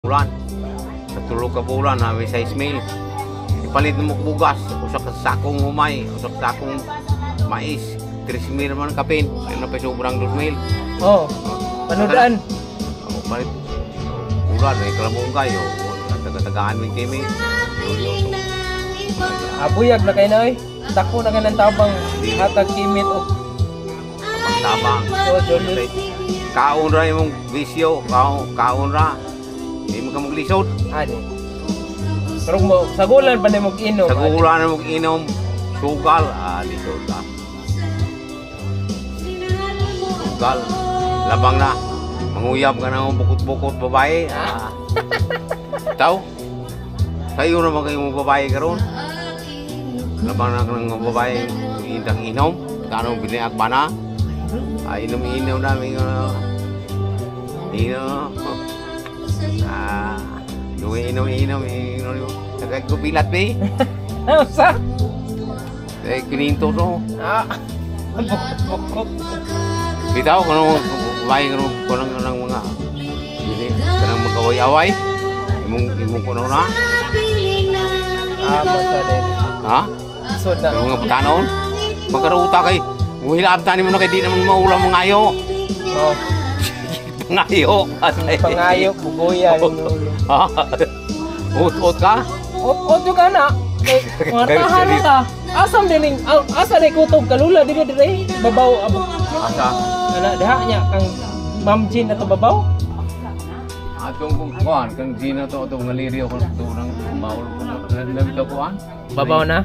Bulan. Sa 3 ka bulan na may 6 mil. Ipalit mo bugas, usa ka sakong humay, usa ka sakong mais, 3 mil man kapin. Ano pa sobrang 2 mil. Oh, panudaan. Oh, palit. Bulan may kalamungkay oh. Taga-tagaan min kimi. Julio. Abuyag na kay na oy. Dako na kay ng tabang hatag kimit og Tabang. Oh, Julius. Kaon ra imong bisyo, kaon, kaon ra. Di mo ka maglisod. Ani. Pero mo sagulan pa nimo inom. Sa gulan na mong inom, sugal, lisod ka. Sugal. Labang na. Manguyab ka na ng bukot-bukot babae. Tao? Sayo naman kayong babae karon. Labang na ng babae indang inom. Kano biniag ba na? Ay, inom-inom namin. Inom. Yung inom-inom, inom. Nagkubilat, be. Ano sa? Eh, kininto to. Ang bukot-bukot. Bitaw, kung babae, kung ng mga, dili, kanang magkaway-away. Imong kuno na. Masa din. Ha? Sud na. Yung mga butanon. Magkaruta kay, muhilaab tani mo na kay di naman maulam mga ayo. Oh, Pangayo. Pangayo, bugoya. Ha? Ut-ut ka? Ot yung kana. Kay mga na ta. Asam dining asa day kutob kalula dili dire babaw abo. Asa? Ana diha niya kang Ma'am Jean na to babaw. Atong kung kuan, kang Gina to, atong nga liryo ko, ito nang maulog ko, nabitaw kuan. Babaw na.